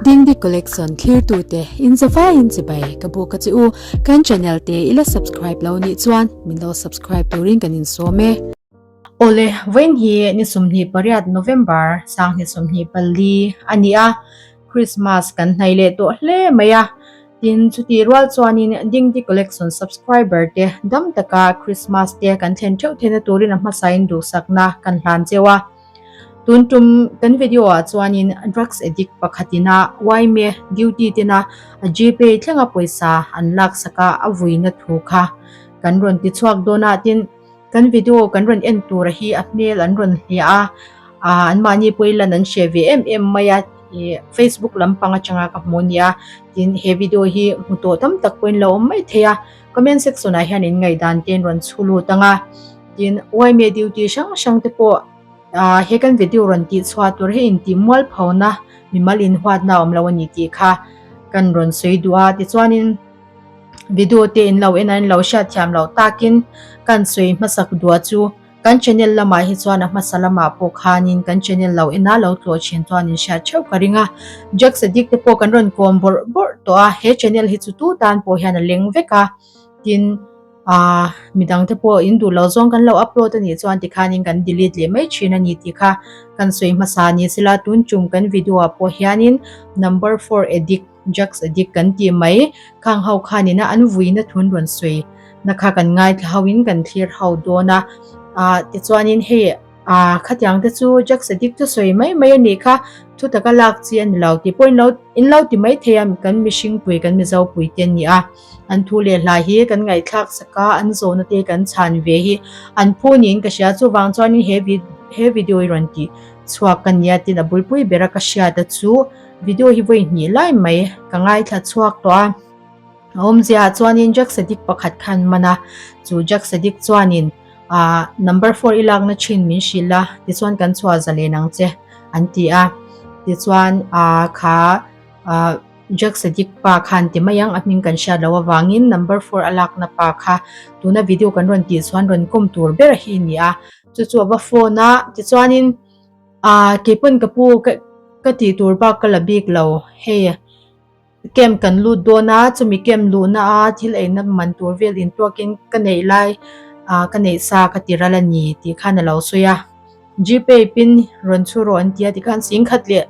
Dingdi Collection thlirtute in zavaiin chibai ka buk a che u. Kan channel te i la subscribe lo nih chuan min lo subscribe turin kan insawm e. Awle, vawiin hi ni 28 November sanghnih 24 a ni a, Christmas kan hnaih leh tawh hle mai a. Tin, chutih rual chuanin Dingdi Collection subscriber te dam taka Christmas te kan thlen theuh theihna turin a hmasain duhsakna kan hlan cheu a. Tun tum kan video ah chuanin drugs addict pakhatin a yma duty tena a gpay thlenga pawisa an laksak a a vuina thu kha kan rawn ti chhuak dawn a tin kan video kan rawn en tura hi a hmel an rawn hliah a ah anmahni pawhin lan an hre ve em em mai a ih facebook lampang atanga ka hmu a nia tin he video hi hmu tawh tam tak pawhin lo awm mai thei a comment section ah hian in ngaihdan te an rawn chhu lut ang a tin yma duty hrang hrang te pawh ah he kan video rawn tih chhuah tur hi intih mual phona mimal inhuatna a awm lo a ni tih kha kan rawn sawi duh a tichuanin video te in lo en a in lo hriat thiam loh takin kan sawi hmasak duh a chu kan channel lamah hi chuan a hmasa lamah pawh khanin kan channel lo en a lo tlawh thin chuan in hriat theuh ka ring a drugs addict te pawh kan rawn kawm bawrh bawrh tawh a he channel hi chu tu tan pawh hian a leng vek a tin Ahh midang te pawh in duh lo zawng kan lo upload a nih chuan tikhanin kan delete leh mai thin a ni tih kha kan sawi hmasa a ni sela tun tum kan video ah pawh hianin number four addict drugs addict kan tih mai khang ho khanin a an vuina thun rawn sawi na kha kan ngaithla ho in kan thlir ho dawn a ah tichuanin hei Ah khatiang te chu drugs addict chu sawi mai mai a nih kha, thu taka lak chi a ni lo tih pawh in lo in lo ti mai thei a, kan mihring pui kan Mizo pui te an ni a, an thu leh hla hi kan ngaihthlak sak a, an zawhna te kan chhan ve hi an phu niin ka hria, chuvang chuanin he vid he video hi rawn tih chhuak ka nia tin a bulpui bera ka hriat a chu video hi vawi hnih lai mai ka ngaithla chhuak tawh a. A awmzia ah chuanin drugs addict pakhat khan man a, chu drugs addict chuanin Ahh number four i lakna thin min hrilh a, tichuan kan chhuah zalen ang che an ti a. Tichuan ahh kha ahh drugs addict pa khan ti mai ang a hming kan hriat loh avangin number four a lakna pa kha tuna video kan rawn tih chuan rawn kawm tur ber hi a ni a. Chu chu a va phone a, tichuanin ahh keipawn ka pu ka ka tih tur bak ka la bik lo hei. Camp kan lut dawn a, chumi camp luhna a thil eina man tur vel intuakin ka neih lai ah ka neih sa ka ti ral a ni tih khan a lo sawi a. Gpay pin rawn chhu rawh an ti a tikhan sing khat leh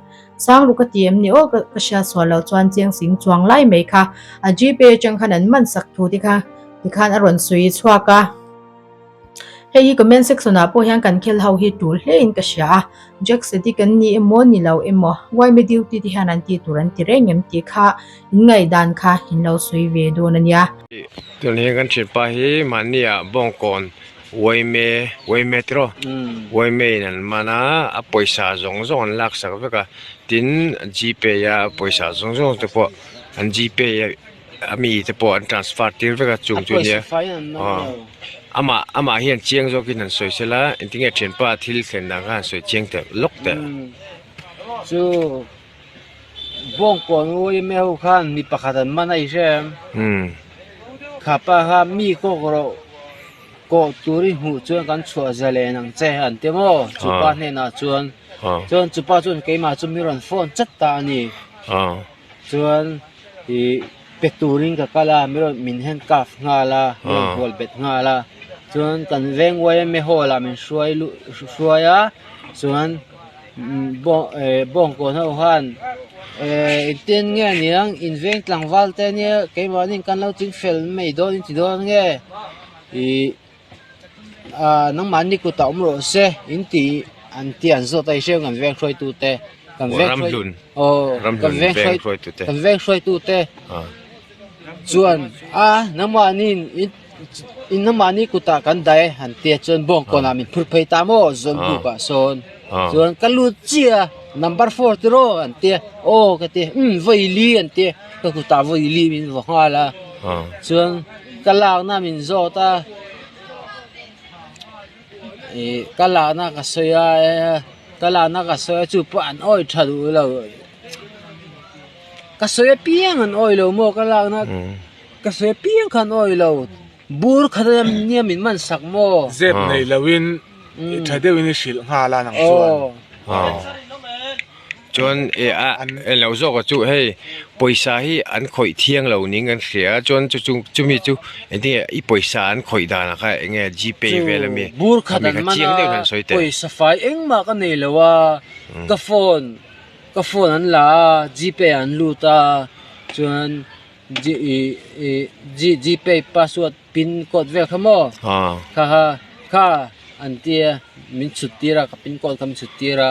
sang ruk a ti em ni aw ka hriat sual loh chuan cheng sing chuang lai mai kha a gpay atang khan an man sak thu te kha tikhan a rawn sawi chhuak a. Hei hi comment section ah pawh hian kan khel ho hi tul hle in ka hria a, Jack Sadiq an ni emaw ni lo emaw yma duty te hian an tih tur an ti reng em tih kha in ngaihdan kha in lo sawi ve dawn a nia. Tun hian kan thianpa hi mahni ah Bawngkawn yma yma tiraw yma in an man a, a pawisa zawng zawng an laksak vek a, tin gpay a pawisa zawng zawng te pawh an gpay a. a mi te pawh an transfer tir vek a chung chu nia amah amah hian chiang zawkin han sawi sela engtinge thianpa thil thlen dan kha han sawi chiang teh lawk teh. Chu bawngkawn yma ho khan mi pakhat an man a i hre em kha pa kha mi kawk rawh kawh tur i hmuh chuan kan chhuah zalen ang che an ti maw chupa hnenah chuan chuan chupa chuan keimah chu mi rawn phone chat ta a ni. Chuan ih pe turin ka kal a mi rawn min handcuff nghal a mi rawn hual bet nghal a chuan kan veng yma hall ah min hruai luh hruai a chuan bawng eh bawngkawn ho khan eh engtin nge niang in veng tlangval te ania keimahni kan lo ching fel mai dawn in ti dawn nge ih ah nangmahni kutah awm rawh se in tih an tih an zawt a i hriat kan veng hruaitu te kan veng hruai aw kan veng hruai kan veng hruaitu te chuan a nangmahni in in nangmahni kutah kan dah e han tia chuan bawngkawn ah min phur phei ta maw zawn buk ah sawn chuan ka lut chiah a number four te rawh an tia aw ka ti umm vawi li an tia ka kutah vawi li min vaw nghal a chuan. Ka lakna min zawt a ih ka lakna ka sawi a ka lakna ka sawi a chu pawh an awih tha duh lo ka sawi apiang an awih lo maw ka lakna ka sawi apiang kha an awih lo bur khat ania min man sak maw zep nei lo in tha deuh in i hrilh nghal a nang chuan. Chuan e a englo zawk a chu hei pawisa hi an khawih thiang lo niin kan hria a chuan chu chu chumi chu engtin nge i pawisa an khawih danah kha eng nge gpay vel ami Bur khat khami an kha man chiang deuhin a han sawi teh. pawisa fai engmah ka nei lo a ka phone ka phone an la a gpay ah an lut a chuan G ih ih G gpay password pin code vel kha maw kha kha kha an tia min chhut tir a ka pin code kha min chhut tir a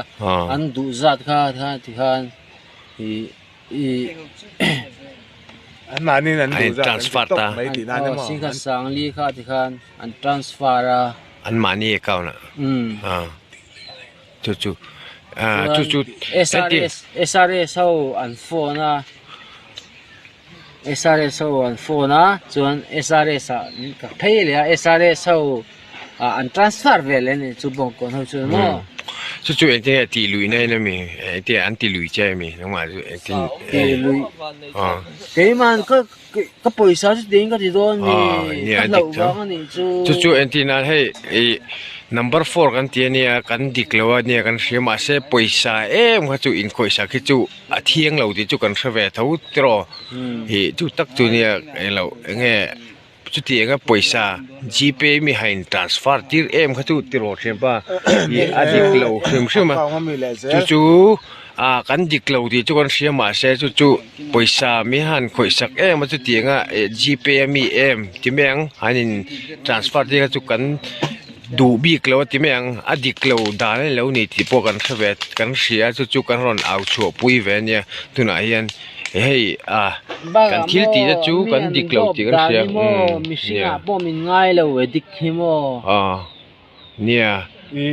an duh zat kha kha ti khan ih ih an mahni in an duh zat an ti tawp mai tih nan emaw singkhat sangli kha ti khan an transfer a an mahni account ah chu chu chu chu SRS SRS ho an phone a SRS ho an phone a chuan SRS ah ka phei leh a SRS ho ah an transfer ve leh a ni chu bawngkawn ho chuan maw chu chu engtin nge tih luih na in ami engtin an ti lui che ami nangmah chu engtin tih luih keimah ka ka pawisa chu tiin ka ti dawn ni ka hlauh vang a nih chu chu chu entir nan hei ih number four kan ti ania kan dik lo a nia kan hria mahse pawisa em kha chu inkhawihsak hi chu a thiang lo tih chu kan hre ve tho tiraw ih chu tak chu nia englo enge chuti anga pawisa gpay mi hain transfer tir em kha chu tiraw thianpa ih a dik lo hrim hrim a chu chu ah kan dik lo tih chu kan hria mahse chu chu pawisa mi han khawih sak em a chuti anga ih gpay a mi em ti mai ang han in transfer tir kha chu kan duh bik lo a ti mai ang a dik lo dan a ni lo ni tih pawh kan hre ve kan hria chu chu kan rawn au chhuah pui ve a nia tunah hian hei ah kan thil tih te chu kan dik lo tih kan hria mihring ah pawh min ngai lo e dik hi maw ah nia i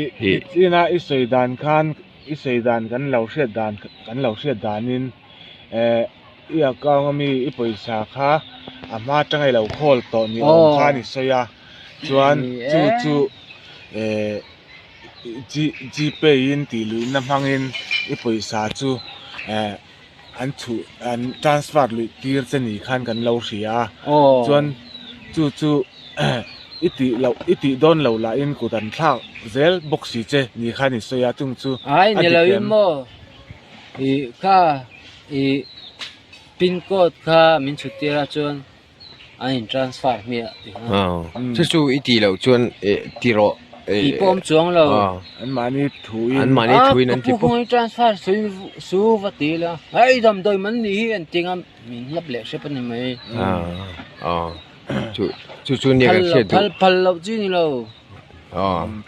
ina i sawi dan khan i sawi dan kan lo hriat dan kan lo hriat danin eh i account ami i pawisa kha a hma atanga i lo khawl tawh ni awm khan i sawi a chuan chu chu eh G gpay in tih luihna hmangin i pawisa chu eh an chhuh an transfer luih tir che ni khan kan lo hria a chuan chu chu i tih loh i tih dawn loh lahin kut an thlak zel bawk si che ni khan i sawi a chung chu ai a ni lo dik in em? maw ih kha ih pin code kha min chhut tir a chuan an in transfer hmiah tih kha. Chu chu i tih loh chuan eh ti rawh. Tih pawh awm chuang lo. An mahni thuin. An mahni thuin an ti pawh. Ka pu kawng i transfer suin su va ti ila. Hei damdawi man ni hi an ti nga min hlap leh hrep a ni mai. Chu chu chu nia kan hriat duh. Phal phal loh chi ni lo.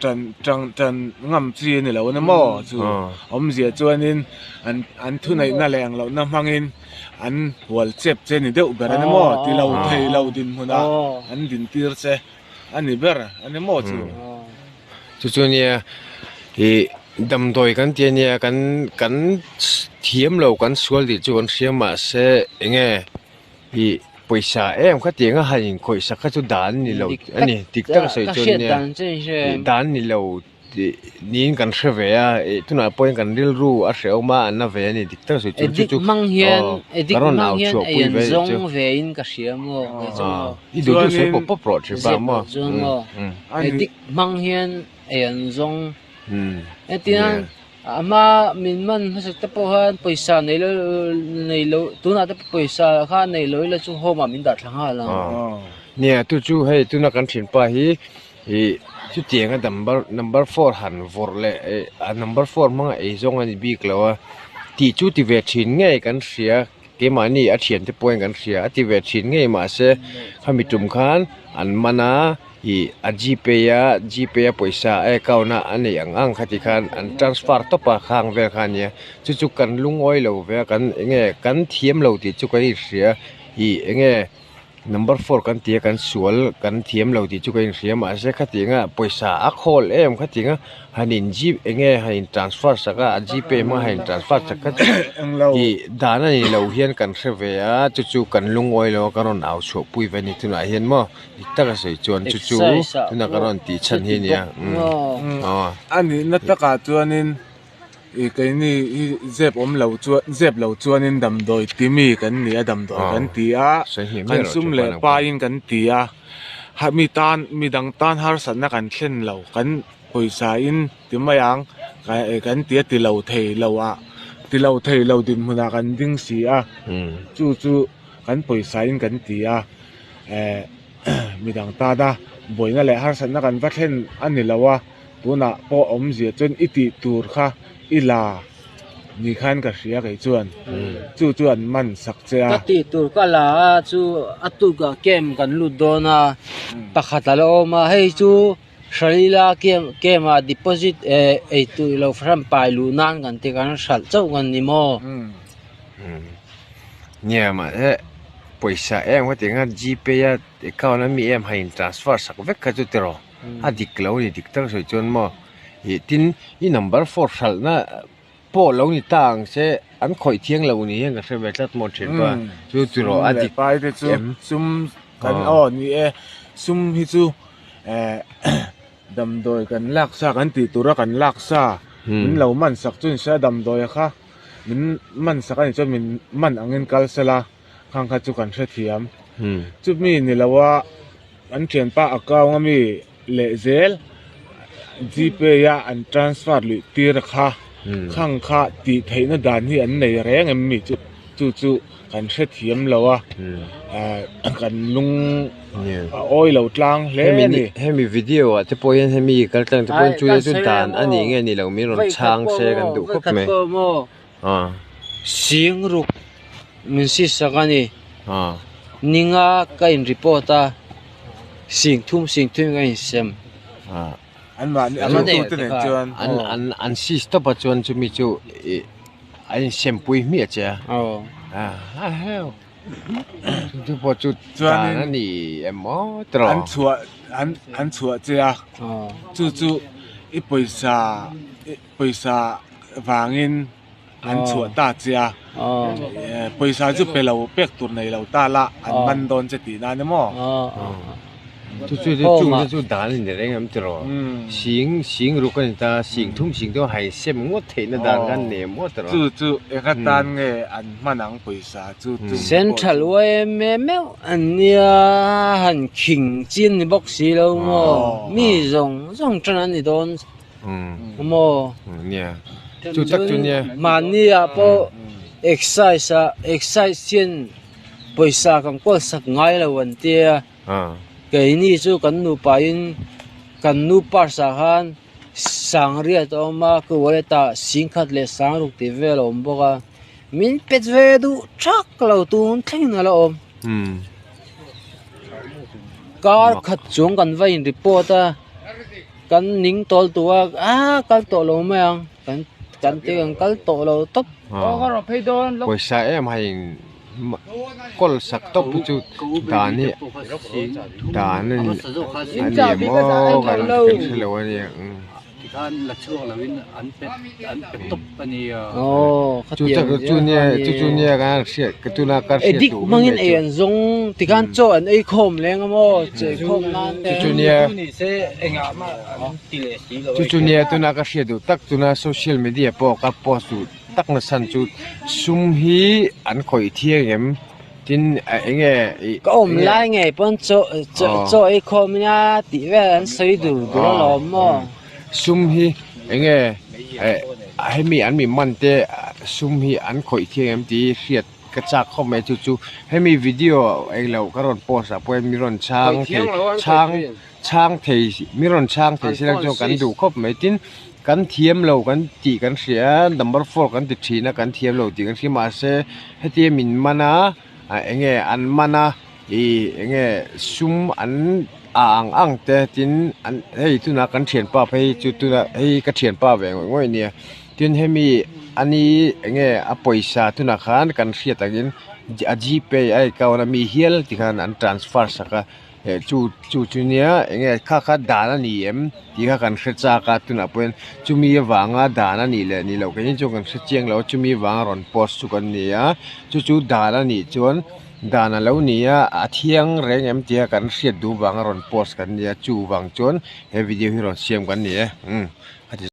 Tan tang tan ngam chi a ni lo a ni maw chu awmzia chuanin an an thuneihna leh ang lohna hmangin an hual chep che ni deuh ber a ni maw ti lo thei lo dinhmunah an dintir che a ni ber a ni maw chu. Chu chu nia ih damdawi kan ti a nia kan kan thiam lo kan sual tih chu kan hria mahse eng nge Ih pawisa em kha tiang a han inkhawih sak kha chu dan ni lo a ni dik tak a sawi chuan nia ih dan ni lo tih niin kan hre ve a ih tunah pawhin kan rilru a hrehawm a an la ve a ni dik tak a sawi chuan chu chu aw ka rawn au chhuah pui ve a nih chu i duh duh sawi pawp pawp rawh thin pa maw A hma min man hmasa te pawh khan pawisa nei lo nei lo tunah te pawh pawisa kha nei lo ila chu home ah min dah thla nghal ang. Nia tu chu hei tuna kan thianpa hi ih chutiang a number number four han vawrh leh eh a number four hmanga ei zawng a ni bik lo a tih chu ti ve thin ngei kan hria. Keimahni a thiante pawhin kan hria a ti ve thin ngei mahse khami tum khan an man a ih a gpay a gpay a pawisa a account a a neih ang ang kha ti khan an transfer tawp a khang vel kha a nia chu chu kan lungawi lo ve a kan enge kan thiam lo tih chu kan inhria ih enge. Number four kan ti a kan sual kan thiam lo tih chu ka inhria mahse khatianga pawisa a khawl em khatianga han in jeep eng nge han in transfer sak a a gpay hmanga han in transfer sak kha chu ih dan a ni lo hian kan hre ve a chu chu kan lungawi lo a kan rawn au chhuah pui ve a ni tunah hian maw dik taka sawi chuan chu chu tunah kan rawn tih chhan hi a nia umm aw. A nihna takah chuanin Ih keini hi zep awm lo chuan zep lo chuanin damdawi ti mi kan ni a damdawi kan ti a kan sum leh paiin kan ti a ha mi tan mi dang tan harsatna kan thlen lo kan pawisa in ti mai ang kan ti a ti lo thei lo a. Ti lo thei lo dinhmunah kan ding si a, chu chu kan pawisa in kan ti a, eh midang tana buaina leh harsatna kan va thlen a ni lo a, tunah pawh awmzia chuan i tih tur kha i la ni khan ka hria kei chuan chu chu an man sak che a. Ka tih tur ka la a chu a tukah camp kan lut dawn a, pakhat a la awm a hei chu. Hralila camp ah deposit eh eitur ilo hran pai luh nan kan ti kan hralh chauh kan ni maw? Nia mahse pawisa em ka tih khan gpay a account a mi em han in transfer sak vek kha chu tiraw a dik lo a ni dik tak sawi chuan maw ih tin i number four hralhna pawh lo ni ta ang se an khawih thiang lo ni hian ka hre ve tlat maw thin pa chu tiraw a dik em sum kan aw ni e sum hi chu eh damdawi kan lak sa kan tih tura kan lak sa min lo man sak chu ni se a damdawi a kha min man sak a nih chuan min man angin kal sela khang kha chu kan hrethiam chumi ni lo a an thianpa account a mi. Leh zel gpay a an transfer luih tir kha khang kha tih theihna dan hi an nei reng em mi chu chu chu kan hrethiam lo a kan lung a awi lo tlang hle a ni. Hemi video ah te pawh hian hemi kal tlang te pawh hian chu chu dan a nih nge ni lo min rawn chhang se kan duh khawp mai. Sing ruk min si sak a ni. Ninga ka in report a, sing thum sing thum ka in sem. An mahni a ringtu te nen chuan. An an si stop a chuan chumi chu an in sem pui hmiah che a. A heu. Chu pawh chu dan a ni em maw tiraw. An chhuah an chhuah che a, chu chu i pawisa pawisa vangin an chhuah ta che a, pawisa chu pe lo pek tur nei lo ta la an man dawn che tih nan emaw. Chu chu chu chung te chu dan a ni reng em tiraw? Sing sing ruk a ni ta, sing thum sing thum hai sem ngawt theihna dan kha an nei maw tiraw? Chu chu eng atan nge an hman ang pawisa chu chu. Central yma meuh an nia han khing chin ni bawk si lo maw? Mi zawng zawng tan an ni dawn. Maw? Nia. Chu tak chu nia. Mahni ah pawh exercise ah exercise hian pawisa kan kawl sak ngai lo an tia. Keini chu kan nupa in kan nu purse ah khan sangriat a awm a, ka wallet ah singkhat leh sangruk tih vel a awm bawk a. Min pet ve duh thak lo tun thlengin a la awm. Kar khat chuang kan va in report a. Kan ning tawl tawh a ah kal tawh lo mai ang kan kan ti kan kal tawh lo tawp. Pawisa em hai kawl sak tawp hi chu dan hi dan a ni maw kan hre lo a nia. Tikhan la chhuak lo in an pe an pe tawp a nia. Aw Chu khatiang tak chu nia chu chu nia kan hriat ka tuna ka hriat Edik duh hmangin mai ei chu. an zawng tikhan chaw an ei khawm leng a maw chaw ei khawm nan te. Chu chu nia Chu ni se engah mah an ti leh si lo chu chu nia tuna ka hriat duh tak tuna social media pawh ka post duh tak na chhan chu sum hi an khawih thiang em tin eng nge ih Ka awm lai ngei pawn chaw chaw chaw ei khawm nia tih vel an sawi dur dur alawm maw. Sum hi eng nge eh hemi an mi man te sum hi an khawih thiang em tih hriat ka chak khawp mai chu chu hemi video englo ka rawn post ah pawh hian mi rawn chhang thei chhang chhang thei mi rawn chhang thei se lang chuan kan duh khawp mai tin kan thiam lo kan tih kan hria a number four kan ti thin a kan thiam lo tih kan hria mahse hetia min man a ah eng nge an man a ih eng nge sum an a ang ang te tin an hei tunah kan thianpa phei chu tunah hei ka thianpa ve ngawih ngawih ania tin hemi ani eng nge a pawisa tunah khan kan hriat angin a gpay a account ami hial tikhan an transfer sak a eh chu chu chu nia eng nge kha kha dan a ni em tih kha kan hre chak a tunah pawh hian chumi avanga dan a nih leh nih loh keini chuan kan hre chiang lo a chumi avanga rawn post chu kan ni a chu chu dan a nih chuan dan a lo ni a a thiang reng em tia kan hriat duh vanga rawn post kan ni a chuvang chuan he video hi rawn siam kan ni e umm a ti.